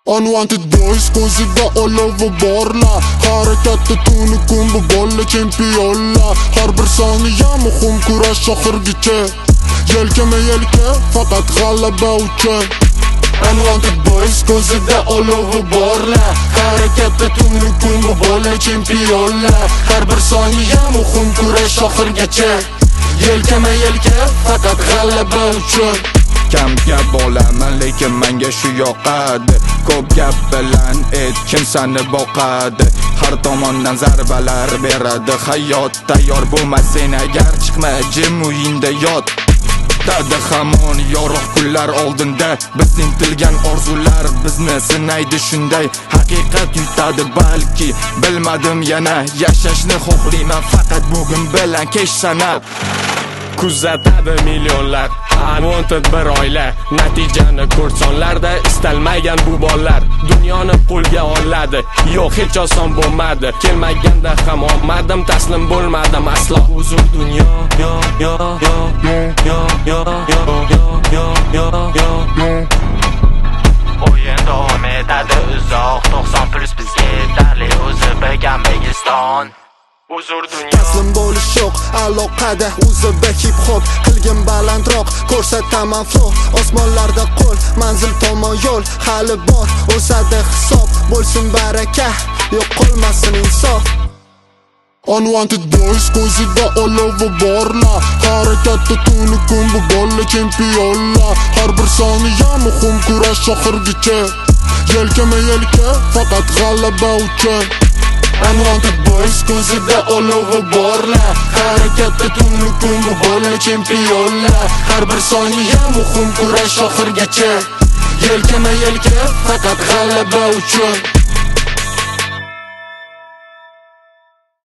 Unwanted boys, ko'zida olovi borlar. Harakatda tuni kun, bu bola chempionlar. Har bir soniya muhim, kurash oxirgicha. Yelkama yelka, faqat g'alaba uchun. Unwanted boys, ko'zida olovi borlar. Harakatda tuni kun, bu bola chempionlar. Har bir soniya muhim, kurash oxirgacha. Yelkama yelka, faqat g'alaba uchun. Kam gap bo'laman, lekin menga shu yoqadi. Ko'p gap bilan et, kim sani boqadi? Har tomondan zarbalar beradi hayot. Tayyor bo'lmasang agar, chiqma, jim uyingda yot. Dadi hamon yorug' kunlar oldinda. Biz intilgan orzular bizni sinaydi shunday. Haqiqat yutadi balki, bilmadim yana. Yashashni xohlayman faqat bugun bilan kech sanab. Kuzatadi millionlar. Unwanted bir oila. Natijani ko'rsonlarda istalmagan bu bolalar dunyoni qo'lga oladi. Yo'q, hech oson bo'lmadi. Kelmaganda ham omadim, taslim bo'lmadim aslo. Huzur dunyo, yo yo yo yo yo yo yo yo yo yo yo. O'yin davom etadi uzoq. 90+ bizga yetarli. O'zi Begambekiston. Huzur dunyo. Taslim bo'lish yo'q aloqada. O'zida hip hop qilgin balandroq. Ko'rsataman flow, osmonlarda qo'l. Manzil tomon yo'l hali bor. O'sadi hisob, bo'lsin baraka. Yo'q qolmasin insof. Unwanted boys, ko'zida olovi borlar. Harakatda tuni kun, bu bola chempionlar. Har bir soniya muhim, kurash oxirgicha. Yelkama yelka, faqat g'alaba uchun. Unwanted boys, ko'zida olovi borlar. Harakatda tuni kun, bu bola chempionlar. Har bir soniya muhim, kurash oxirgacha. Yelkama yelka, faqat g'alaba uchun.